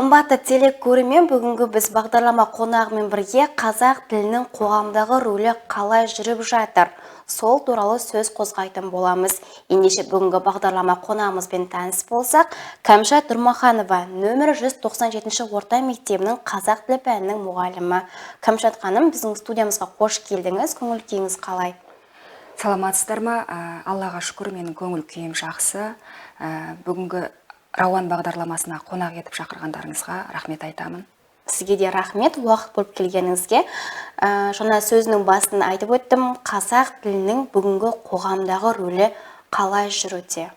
Қымбатты телекөрермен, бүгінгі біз бағдарлама қонағымен бірге қазақ тілінің қоғамдағы рөлі қалай жүріп жатыр, сол туралы сөз қозғайтын боламыз. Ендеше, бүгінгі бағдарлама қонағымызбен таныс болсақ, Кәмшат Нұрмаханова, нөмірі 197 орта мектебінің қазақ тілі пәнінің мұғалімі. Кәмшат ханым, біздің студиямызға қош келдіңіз. Көңіл күйіңіз қалай? Саламатсыздар ма? Аллаға шүкір, менің көңіл күйім жақсы. Бүгінгі Рауан бағдарламасына қонақ етіп шақырғандарыңызға рахмет айтамын. Сізге де рахмет уақыт бөліп келгеніңізге. Жаңа сөзінің басын айтып өттім, қазақ тілінің бүгінгі қоғамдағы рөлі қалай жүруде?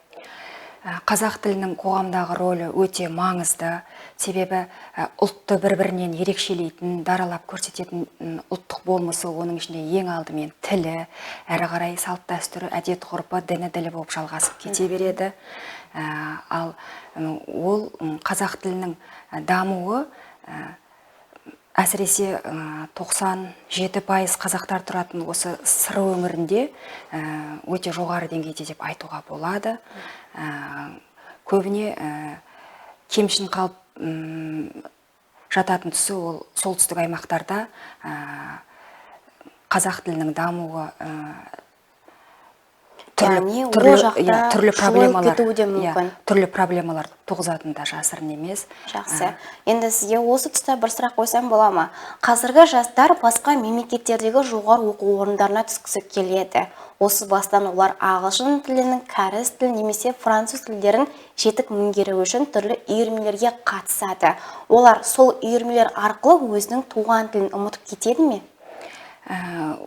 Қазақ тілінің қоғамдағы рөлі өте маңызды, себебі ұлтты бір бірінен ерекшелейтін, даралап көрсететін ұлттық болмысы, оның ішінде ең алдымен тілі, әрі қарай салт дәстүрі, әдет ғұрпы, діні, ділі болып жалғасып кете береді. Ал ол қазақ тілінің дамуы, әсіресе 97% қазақтар тұратын осы Сыр өңірінде өте жоғары деңгейде деп айтуға болады. Көбіне кемшін қалып жататын тұсы ол солтүстік аймақтарда қазақ тілінің дамуы Яғни ол түрлі, жақта иә, түрлі жойылып проблемалар кетуі де иә, мүмкін. Түрлі проблемалар туғызатыны да жасырын емес. Жақсы. Енді сізге осы тұста бір сұрақ қойсам бола ма? Қазіргі жастар басқа мемлекеттердегі жоғары оқу орындарына түскісі келеді. Осы бастан олар ағылшын тілінің, кәріс тілін немесе француз тілдерін жетік меңгеру үшін түрлі үйірмелерге қатысады. Олар сол үйірмелер арқылы өзінің туған тілін ұмытып кетеді ме?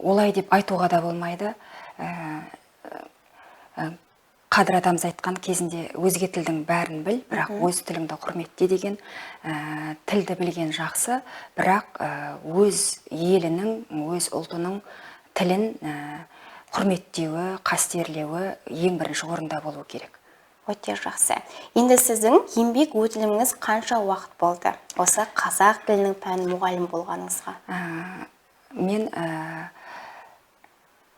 Олай деп айтуға да болмайды. Қадыр атамыз айтқан кезінде: «Өзге тілдің бәрін біл, бірақ өз тіліңді құрметте», – деген. Тілді білген жақсы, бірақ өз елінің, өз ұлтының тілін құрметтеуі, қастерлеуі ең бірінші орында болу керек. Өте жақсы. Енді сіздің еңбек өтіліміңіз қанша уақыт болды? Осы қазақ тілінің пән мұғалімі болғаныңызға. Мен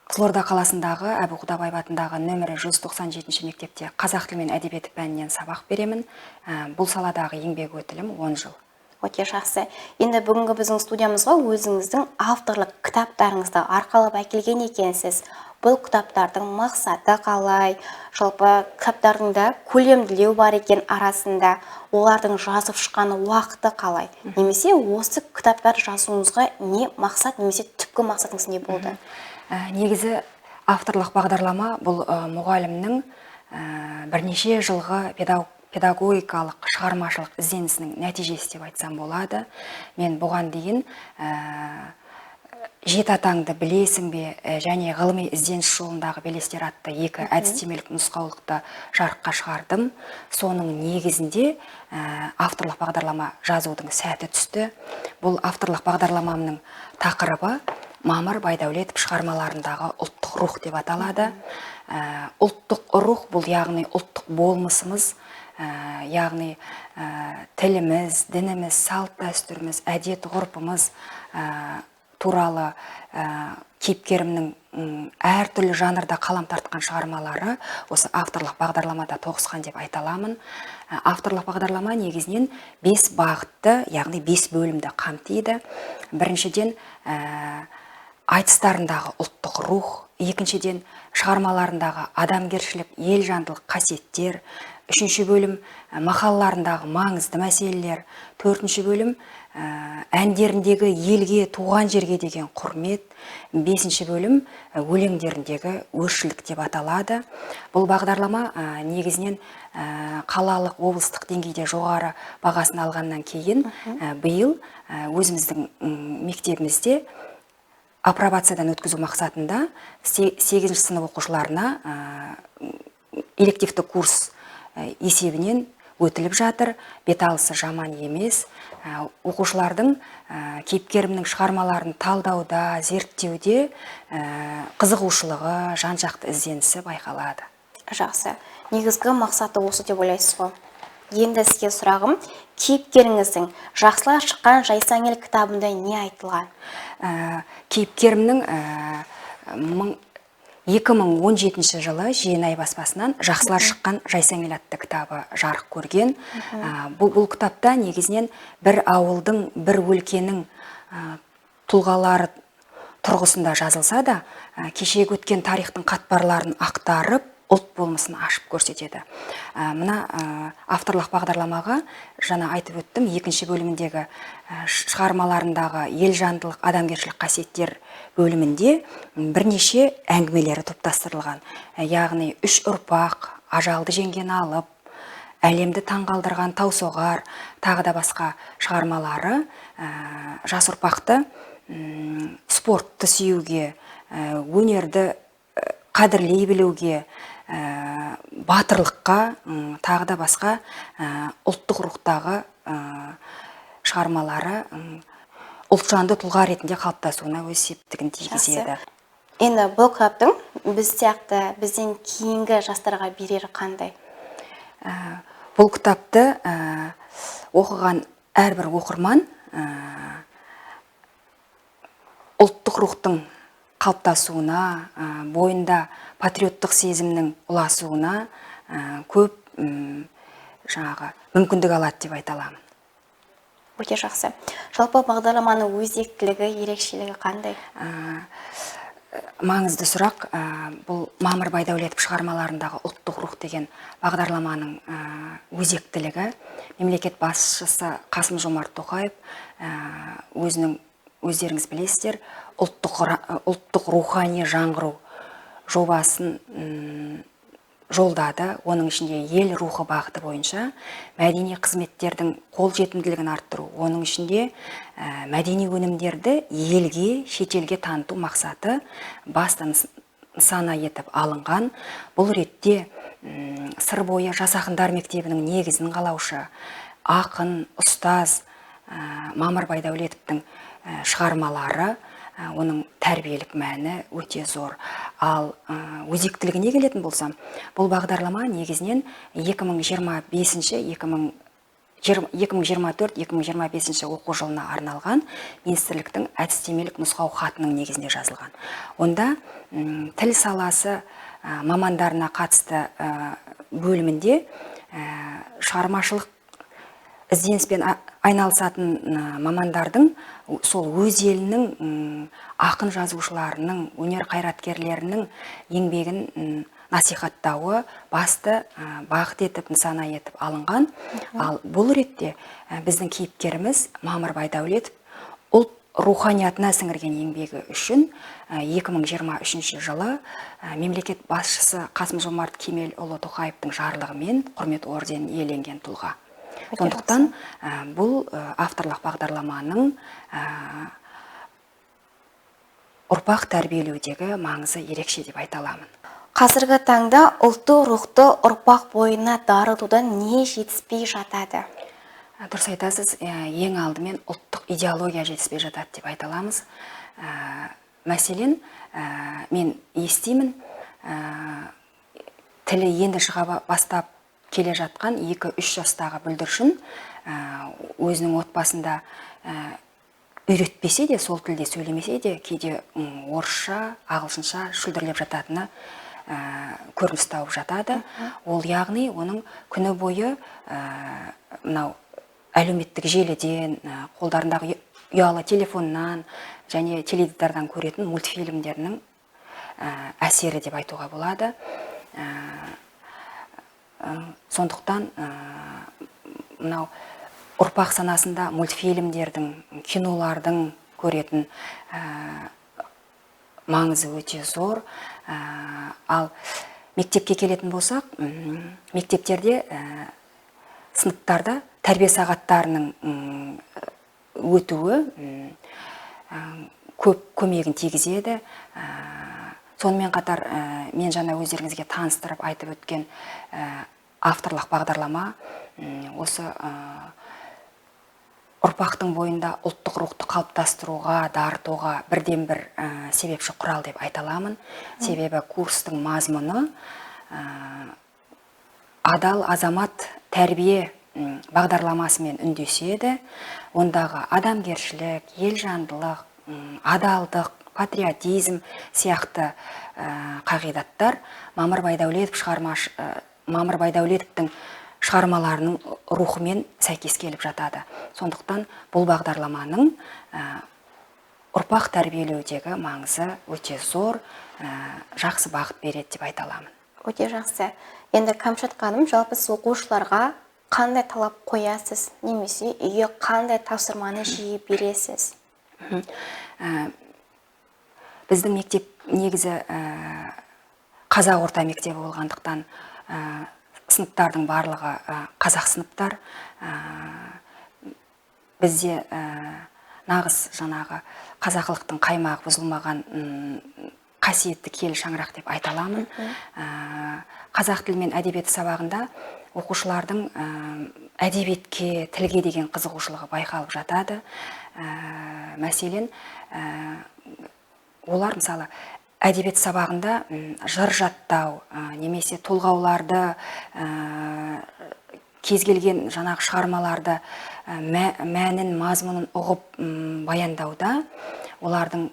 Қызылорда қаласындағы Әбу Қудабаев атындағы нөмірі 197 мектепте қазақ тілі мен әдебиеті пәнінен сабақ беремін. Бұл саладағы еңбек өтілім 10 жыл. Өте жақсы. Енді бүгінгі біздің студиямызға өзіңіздің авторлық кітаптарыңызды арқалап әкелген екенсіз. Бұл кітаптардың мақсаты қалай? Жалпы кітаптардың да көлемділеу бар екен арасында. Олардың жазып шыққан уақыты қалай? Немесе осы кітаптар жазуыңызға не мақсат, немесе түпкі мақсатыңыз не болды? Негізі авторлық бағдарлама бұл мұғалімнің бірнеше жылғы педагогикалық шығармашылық ізденісінің нәтижесі деп айтсам болады. Мен бұған дейін «Жеті атаңды білесің бе» және «Ғылыми ізденіс жолындағы белестер» атты екі әдістемелік нұсқаулықты жарыққа шығардым. Соның негізінде авторлық бағдарлама жазудың сәті түсті. Бұл авторлық бағдарламамның тақырыбы «Мамыр Байдәулетов шығармаларындағы ұлттық рух» деп аталады. Ұлттық рух бұл, яғни ұлттық болмысымыз, яғни тіліміз, дініміз, салт дәстүріміз, әдет ғұрпымыз туралы кейіпкерімнің әртүрлі жанрда қалам тартқан шығармалары осы авторлық бағдарламада тоғысқан деп айта аламын. Авторлық бағдарлама негізінен бес бағытты, яғни бес бөлімді қамтиды. Біріншіден, айтыстарындағы ұлттық рух, екіншіден, шығармаларындағы адамгершілік, елжандылық қасиеттер, үшінші бөлім мақалаларындағы маңызды мәселелер, төртінші бөлім әндеріндегі елге, туған жерге деген құрмет, бесінші бөлім өлеңдеріндегі өршілдік деп аталады. Бұл бағдарлама негізінен қалалық, облыстық деңгейде жоғары бағасын алғаннан кейін биыл өзіміздің мектебімізде апробациядан өткізу мақсатында сегізінші сынып оқушыларына элективті курс есебінен өтіліп жатыр. Беталысы жаман емес. Оқушылардың кейіпкерімнің шығармаларын талдауда, зерттеуде қызығушылығы, жан жақты ізденісі байқалады. Жақсы. Негізгі мақсаты осы деп ойлайсыз ғой. Енді сізге сұрағым: кейіпкеріңіздің «Жақсылар шыққан жайсаң ел» кітабында не айтылған? Кейіпкерімнің мың 2017 жылы Жиенай баспасынан «Жақсылар шыққан жайсаң ел» атты кітабы жарық көрген. Бұл кітапта негізінен бір ауылдың, бір өлкенің тұлғалары тұрғысында жазылса да, кешегі өткен тарихтың қатпарларын ақтарып, ұлт болмысын ашып көрсетеді. Мына авторлық бағдарламаға жаңа айтып өттім, екінші бөліміндегі шығармаларындағы елжандылық, адамгершілік қасиеттер бөлімінде бірнеше әңгімелері топтастырылған. Яғни «Үш ұрпақ», «Ажалды жеңген алып», «Әлемді таңғалдырған таусоғар», тағы да басқа шығармалары жас ұрпақты спортты сүюге, өнерді қадірлей білуге, батырлыққа, тағы да басқа ұлттық рухтағы шығармалары ұлтжанды тұлға ретінде қалыптасуына өз септігін тигізеді. Енді бұл кітаптың біз сияқты, бізден кейінгі жастарға берері қандай? Бұл кітапты оқыған әрбір оқырман ұлттық рухтың қалыптасуына, бойында патриоттық сезімнің ұласуына көп жаңағы мүмкіндік алады деп айта аламын. Өте жақсы. Жалпы бағдарламаның өзектілігі, ерекшелігі қандай? Маңызды сұрақ. Бұл Мамыр Байдәулетов шығармаларындағы ұлттық рух деген бағдарламаның өзектілігі. Мемлекет басшысы Қасым Жомарт Тоқаев өзінің, өздеріңіз білесіздер, ұлттық рухани жаңғыру жобасын жолдады. Оның ішінде ел рухы бағыты бойынша мәдени қызметтердің қолжетімділігін арттыру, оның ішінде мәдени өнімдерді елге, шетелге таныту мақсаты басты нысана етіп алынған. Бұл ретте Сыр бойы жас ақындар мектебінің негізін қалаушы, ақын, ұстаз Мамыр Байдәулетовтің шығармалары, оның тәрбиелік мәні өте зор. Ал өзектілігіне келетін болсам, бұл бағдарлама негізінен 2025-ші, 2024, 2025 оқу жылына арналған министрліктің әдістемелік нұсқау хатының негізінде жазылған. Онда тіл саласы мамандарына қатысты бөлімінде шығармашылық ізденіспен айналысатын мамандардың сол өз елінің ақын жазушыларының, өнер қайраткерлерінің еңбегін насихаттауы басты бағыт етіп, нысана етіп алынған. Ал бұл ретте біздің кейіпкеріміз Мамыр Байдәулетов ұлт руханиятына сіңірген еңбегі үшін 2023 жылы мемлекет басшысы Қасым Жомарт Кемелұлы Тоқаевтың жарлығымен құрмет орденін иеленген тұлға. Сондықтан бұл авторлық бағдарламаның ұрпақ тәрбиелеудегі маңызы ерекше деп айта аламын. Қазіргі таңда ұлттық рухты ұрпақ бойына дарытудан не жетіспей жатады? Дұрыс айтасыз, ең алдымен ұлттық идеология жетіспей жатады деп айта аламыз. Мәселен, мен естимін, тілі енді шыға бастап келе жатқан 2-3 жастағы бүлдіршін өзінің отбасында үйретпесе де, сол тілде сөйлемесе де, кейде орысша, ағылшынша шүлдірлеп жататыны көрініс тауып жатады. Ол яғни оның күні бойы мынау әлеуметтік желіден, қолдарындағы ұялы телефоннан және теледидардан көретін мультфильмдерінің әсері деп айтуға болады. Сондықтан мынау ұрпақ санасында мультфильмдердің, кинолардың көретін маңызы өте зор. Ал мектепке келетін болсақ, мектептерде, сыныптарда тәрбие сағаттарының өтуі көп көмегін тигізеді. Сонымен қатар, мен жаңа өздеріңізге таныстырып айтып өткен авторлық бағдарлама осы ұрпақтың бойында ұлттық рухты қалыптастыруға, дарытуға бірден бір себепші құрал деп айта аламын. Себебі курстың мазмұны адал азамат тәрбие бағдарламасымен үндеседі. Ондағы адамгершілік, елжандылық, адалдық, Патриотизм сияқты қағидаттар Мамыр Байдәулетовтің шығармаларының рухымен сәйкес келіп жатады. Сондықтан бұл бағдарламаның ұрпақ тәрбиелеудегі маңызы өте зор, жақсы бағыт береді деп айта аламын. Өте жақсы. Енді, Кәмшат ханым, жалпы сіз оқушыларға қандай талап қоясыз немесе үйге қандай тапсырманы жиі бересіз? Біздің мектеп негізі қазақ орта мектебі болғандықтан, сыныптардың барлығы қазақ сыныптар. Бізде нағыз жаңағы қазақылықтың қаймағы бұзылмаған қасиетті киелі шаңырақ деп айта аламын. Қазақ тілі мен әдебиеті сабағында оқушылардың әдебиетке, тілге деген қызығушылығы байқалып жатады. Мәселен, олар, мысалы, әдебиет сабағында жыр жаттау немесе толғауларды, кез келген жаңағы шығармаларды мәнін, мазмұнын ұғып баяндауда олардың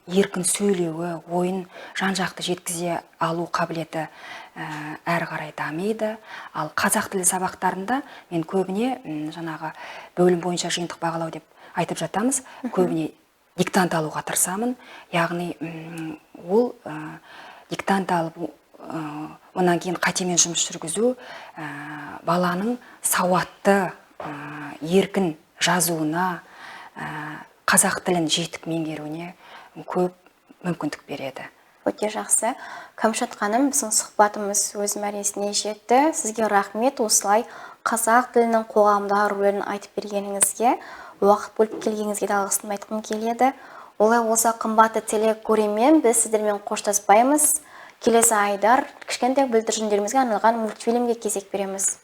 еркін сөйлеуі, ойын жан жақты жеткізе алу қабілеті әрі қарай дамиды. Ал қазақ тілі сабақтарында мен көбіне жаңағы бөлім бойынша жиынтық бағалау деп айтып жатамыз, көбіне диктант алуға тырысамын. Яғни ол диктант алып, онан кейін қатемен жұмыс жүргізу баланың сауатты, еркін жазуына, қазақ тілін жетік меңгеруіне көп мүмкіндік береді. Өте жақсы. Кәмшат ханым, біздің сұхбатымыз өз мәресіне жетті. Сізге рахмет, осылай қазақ тілінің қоғамдағы рөлін айтып бергеніңізге, уақыт бөліп келгеніңізге де алғысымды айтқым келеді. Олай болса, қымбатты телекөрермен, біз сіздермен қоштаспаймыз. Келесі айдар кішкентай бүлдіршіндерімізге арналған мультфильмге кезек береміз.